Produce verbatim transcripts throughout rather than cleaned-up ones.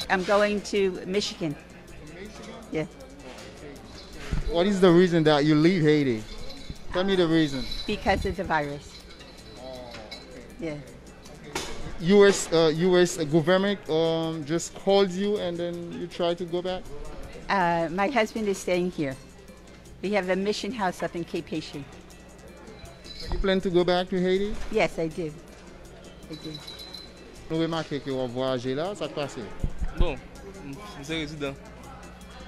I'm going to Michigan. Yeah. What is the reason that you leave Haiti? Tell me the reason. Because of the virus. Yeah. U S uh, U S government um, just called you and then you try to go back. Uh, my husband is staying here. We have a mission house up in Cape Haitian. You plan to go back to Haiti? Yes, I do. I do. Nou remake ke w ap vwayaje la, sa k pase? Bon, m se rezidan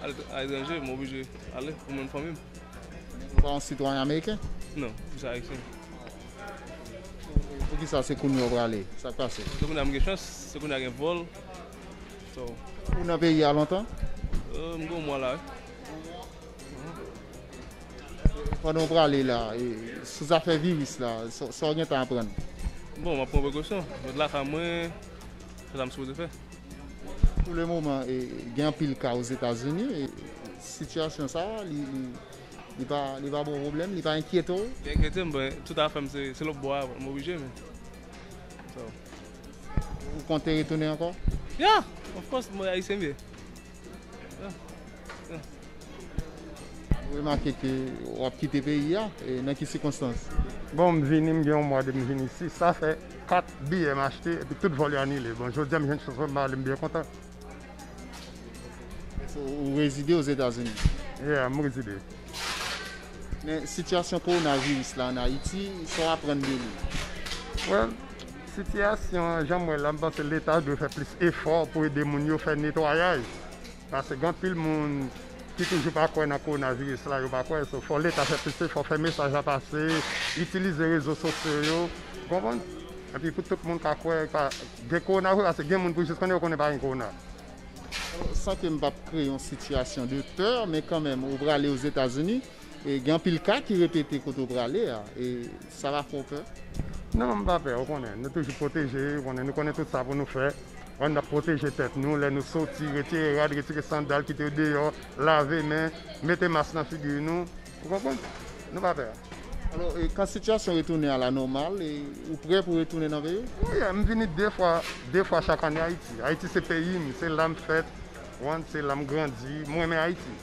aletranje, m oblije ale pou mwen fanmi m. Ou pa yon sitwayen ameriken? Non, m se ayisyen. Poukisa se kounye w prale? Sa k pase? Se kounye a m gen chans, se kounye a gen vòl. So, Ou nan peyi a lontan? Euh, m gen yon mwa la, wi. Pandan w prale la, e, sou zafè viris la, sa sa w gentan aprann? Bon, m ap pran prekosyon. Mwen lakay mwen, fè sa m sipoze fè. Pou le moman, e, gen anpil ka Ozetazini, e, sitiyasyon sa a, li, li, li pa, li pa ba w pwoblèm, li pa enkyete w? Li enkyete m, bon, tout afè m se, se lòtbò a, m oblije, men. So, Ou konte retounen ankò? Yeah, of course, mwen ayisyen m ye. Yeah. Ou remake ke w ap kite peyi a, e nan ki sikonstans? Bon, m vini, m gen yon mwa depi m vini isi. Sa fè kat biyè m achte, epi tout vòl yo anile. Bon, jodi a m jwenn chans pou m ale, m byen kontan. So, ou rezide Ozetazini? Yeah, m rezide. Men sitiyasyon kowonaviris la ann Ayiti, sa w aprann de li? Well, sitiyasyon an, jan m wè la, m panse Leta dwe fè plis efò pou ede moun yo fè netwayaj. Paske gen anpil moun ki toujou pa kwè nan kowonaviris la, yo pa kwè. So, fò Leta fè plis efò, fè mesaj la pase, itilize rezo sosyo yo, ou konprann? Epi pou tout moun ka kwè, pa, gen kowona vre, paske gen moun pou jis konnen yo konnen pa gen kowona. San ke m p ap kreye yon sitiyasyon de pè, men kanmenm, ou prale Ozetazini, e gen anpil ka ki repete kote w prale a, e sa pa fè w pè? Non, m pa pè, ou konnen. Nou toujou pwoteje, ou konnen, nou konnen tout sa pou nou fè. Ann ap pwoteje tèt nou, lè nou soti, retire rad, retire sandal, kite yo deyò, lave men, mete mas nan figi nou. Ou konprann? Nou pa pè. Alò, e, kan sitiyasyon retounen a la nòmal, e, ou prè pou retounen nan peyi w? Wi, m vini de fwa, de fwa chak ane Ayiti. Ayiti se peyi m, se la m fèt, wan, se la m grandi. Mwen renmen Ayiti.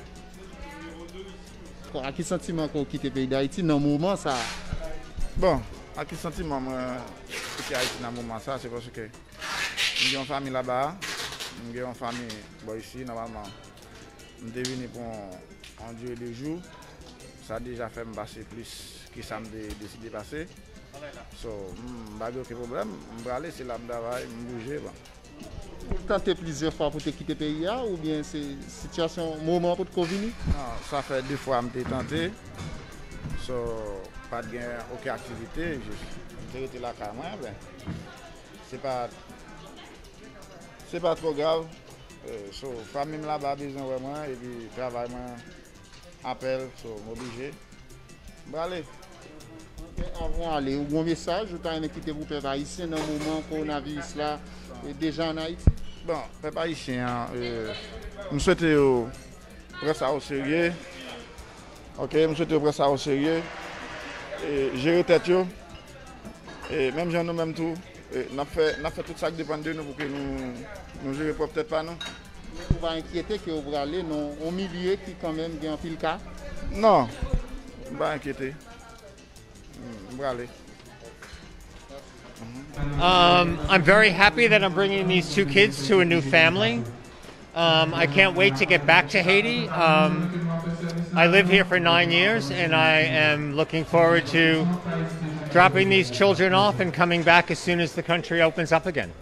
Bon, ak ki santiman ke w kite peyi Dayiti nan moman sa a? Bon, ak ki santiman mwen kite Ayiti nan moman sa a, se paske m gen yon fanmi laba a, m gen yon fanmi bò isi, nòmalman, m te vini pou yon, yon dire de jou, sa deja fè m pase plis ke sa m te deside pase. So, m pa gen okenn pwoblèm, m prale, se la m travay, m bouje, bon. Ou tante plizyè fwa pou te kite peyi a, oubyen se sitiyasyon moman an potko vini? Non, sa fè de fwa m te tante. So, pa t gen okenn aktivite, jis m te rete lakay mwen, ben, se pa, se pa twò grav. Eh, so, fanmi m laba bezwen wè mwen, epi travay mwen apèl, so, m oblije. M prale. Avan w ale, ou gen yon mesaj ou ta renmen kite pou pèp ayisyen nan moman kowonaviris la, e, deja ann Ayiti? Bon, pèp ayisyen an, eh, m swete yo pran sa o serye. Ok, m swete yo pran sa o serye. E, jere tèt yo. E, menm jan nou menm tou, e, n ap fè, n ap fè tout sa k depann de nou pou ke nou, nou jere pwòp tèt pa nou. Ou pa enkyete ke w prale nan yon milye ki kanmenm gen anpil ka? Non, m pa enkyete. M prale. Um, I'm very happy that I'm bringing these two kids to a new family. Um, I can't wait to get back to Haiti. Um, I live here for nine years, and I am looking forward to dropping these children off and coming back as soon as the country opens up again.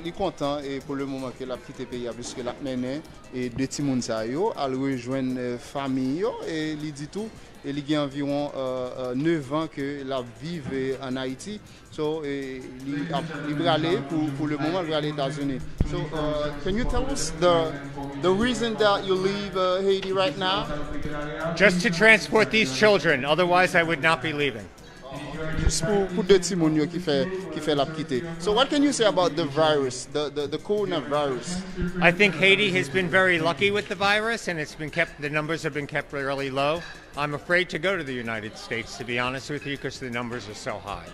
Li kontan e pou le moman ke l ap kite peyi a, piske l ap mennen e de timoun sa yo al rejwenn, eh, fanmi yo, e li di tou e li gen anviwon, eh, eh, nèf an ke l ap viv, eh, ann Ayiti. So, eh, li ap, li prale pou, pou le moman, li prale Etazini. So, eh, can you tell us the, the reason that you leave, eh, Haiti right now? Just to transport these children, otherwise, I would not be leaving. Jis pou, pou de timoun yo ki fè, ki fè l ap kite. So what can you say about the virus, the, the, the coronavirus? I think Haiti has been very lucky with the virus, and it's been kept, the numbers have been kept really low. I'm afraid to go to the United States, to be honest with you, because the numbers are so high.